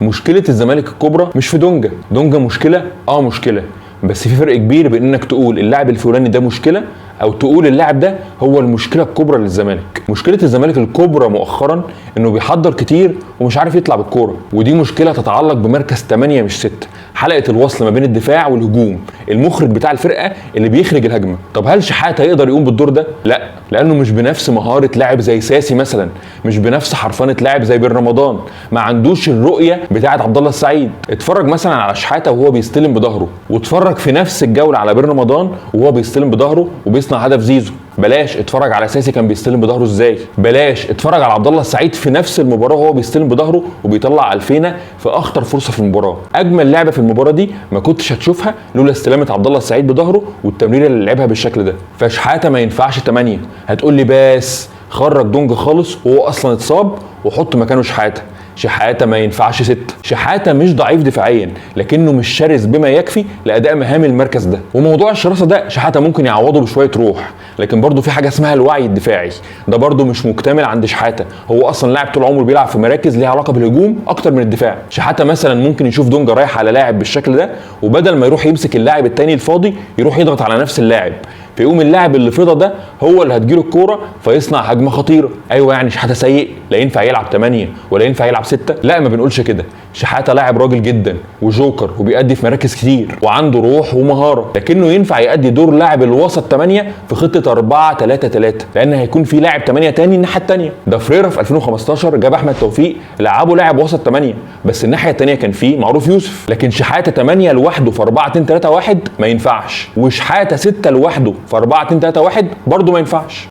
مشكلة الزمالك الكبرى مش في دونجا. دونجا مشكلة، مشكلة، بس في فرق كبير بين انك تقول اللاعب الفلاني ده مشكلة او تقول اللاعب ده هو المشكلة الكبرى للزمالك. مشكلة الزمالك الكبرى مؤخرا انه بيحضر كتير ومش عارف يطلع بالكورة، ودي مشكلة تتعلق بمركز 8 مش 6، حلقة الوصل ما بين الدفاع والهجوم، المخرج بتاع الفرقة اللي بيخرج الهجمة. طب هل شحاته يقدر يقوم بالدور ده؟ لا، لانه مش بنفس مهارة لاعب زي ساسي مثلا، مش بنفس حرفنه لاعب زي بن رمضان، ما عندوش الرؤية بتاعه عبد الله السعيد. اتفرج مثلا على شحاته وهو بيستلم بظهره، واتفرج في نفس الجولة على بن رمضان وهو بيستلم بظهره وبيصنع هدف زيزو. بلاش اتفرج على ساسي كان بيستلم بظهره ازاي، بلاش اتفرج على عبد الله السعيد في نفس المباراة وهو بيستلم بظهره وبيطلع الفينا في اخطر فرصة في المباراة. اجمل لعبه في المباراة دي ما كنتش هتشوفها لولا استلامه عبد الله السعيد بظهره والتمريره اللي لعبها بالشكل ده. فشحاته ما ينفعش 8. هتقول لي بس خرج دونج خالص وهو اصلا اتصاب وحط مكانه شحاته. شحاته ما ينفعش 6. شحاته مش ضعيف دفاعيا، لكنه مش شرس بما يكفي لاداء مهام المركز ده. وموضوع الشراسه ده شحاته ممكن يعوضه بشوية روح، لكن برضه في حاجة اسمها الوعي الدفاعي، ده برضه مش مكتمل عند شحاته. هو اصلا لاعب طول عمره بيلعب في مراكز ليها علاقة بالهجوم اكتر من الدفاع. شحاته مثلا ممكن يشوف دونجا رايح على لاعب بالشكل ده، وبدل ما يروح يمسك اللاعب التاني الفاضي يروح يضغط على نفس اللاعب، فيقوم اللاعب اللي فضى ده هو اللي هتجيله الكورة فيصنع هجمة خطيرة. ايوه يعني شحاته سيء، لا ينفع يلعب 8 ولا ينفع يلعب 6، لا ما بنقولش كده. شحاته لاعب راجل جدا وجوكر وبيأدي في مراكز كتير وعنده روح ومهارة، لكنه ينفع يأدي دور لاعب الوسط 8 في خطه 4-3-3، لان هيكون في لاعب 8 تاني الناحية الثانية. ده فريرا في 2015 جاب احمد توفيق لعبه لاعب وسط 8، بس الناحية الثانية كان فيه معروف يوسف. لكن شحاته 8 لوحده في 4-2-3-1 ما ينفعش، وشحاته 6 لوحده في 4-2-3-1 برضه ما ينفعش.